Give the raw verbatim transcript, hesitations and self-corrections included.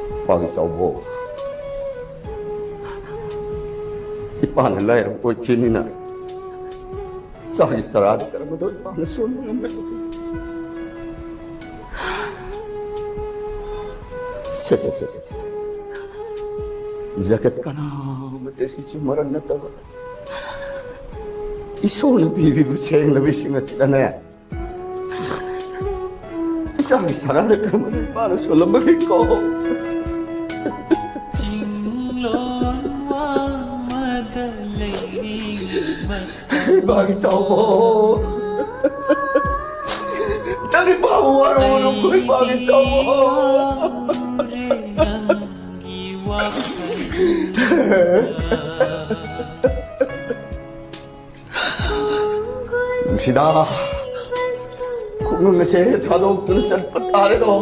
ꯏꯄꯥꯒꯤ ꯆꯥꯎꯕꯣ, ꯏꯄꯥꯅ ꯂꯥꯏꯔꯕ ꯑꯣꯏꯈꯤꯕꯅꯤꯅ ꯏꯆꯥꯒꯤ ꯆꯔꯥꯗꯤ ꯀꯔꯝꯕꯗꯣ ꯏꯄꯥꯅ ꯁꯣꯟꯕ ꯉꯝꯒꯗꯕ? ꯁꯦ, ꯁꯦ, ꯁꯦ, ꯁꯦ, ꯁꯦ, ꯁꯦ꯫ ꯖꯒꯠ ꯀꯅꯥꯃꯠꯇ ꯁꯤꯁꯨ ꯃꯔꯟ ꯅꯠꯇꯕ ꯏꯁꯣꯔꯅ ꯄꯤꯕꯤꯕ ꯁꯦꯡꯂꯕ ꯏꯁꯤꯡ ꯑꯁꯤꯗꯅꯦ, ꯏꯆꯥꯒꯤ ꯁꯔꯥꯗ ꯀꯔꯝꯕ ꯅꯨꯄꯥꯅ ꯁꯣꯜꯂꯝꯕꯒꯦꯀꯣ? ꯆꯤꯡꯂꯣꯟ ꯋꯥꯡꯃꯗ ꯂꯩꯔꯤꯕ ꯏꯄꯥꯒꯤ ꯆꯥꯎꯕꯣ꯫ ꯅꯪ ꯏꯄꯥꯕꯨ ꯋꯥꯔꯧꯔꯅꯨꯀꯣ, ꯏꯄꯥꯒꯤ ꯆꯥꯎꯕꯣ꯫ ꯑꯩꯗꯤ ꯋꯥꯔꯨꯔꯦ ꯅꯪꯒꯤ ꯋꯥꯈꯜꯗꯨꯗ꯫ ꯅꯨꯡꯁꯤꯗꯥ, ꯈꯣꯡꯅꯨꯡ ꯑꯁꯦ ꯊꯥꯗꯣꯛꯇꯨꯅ ꯆꯠꯄ ꯇꯥꯔꯦꯗꯣ꯫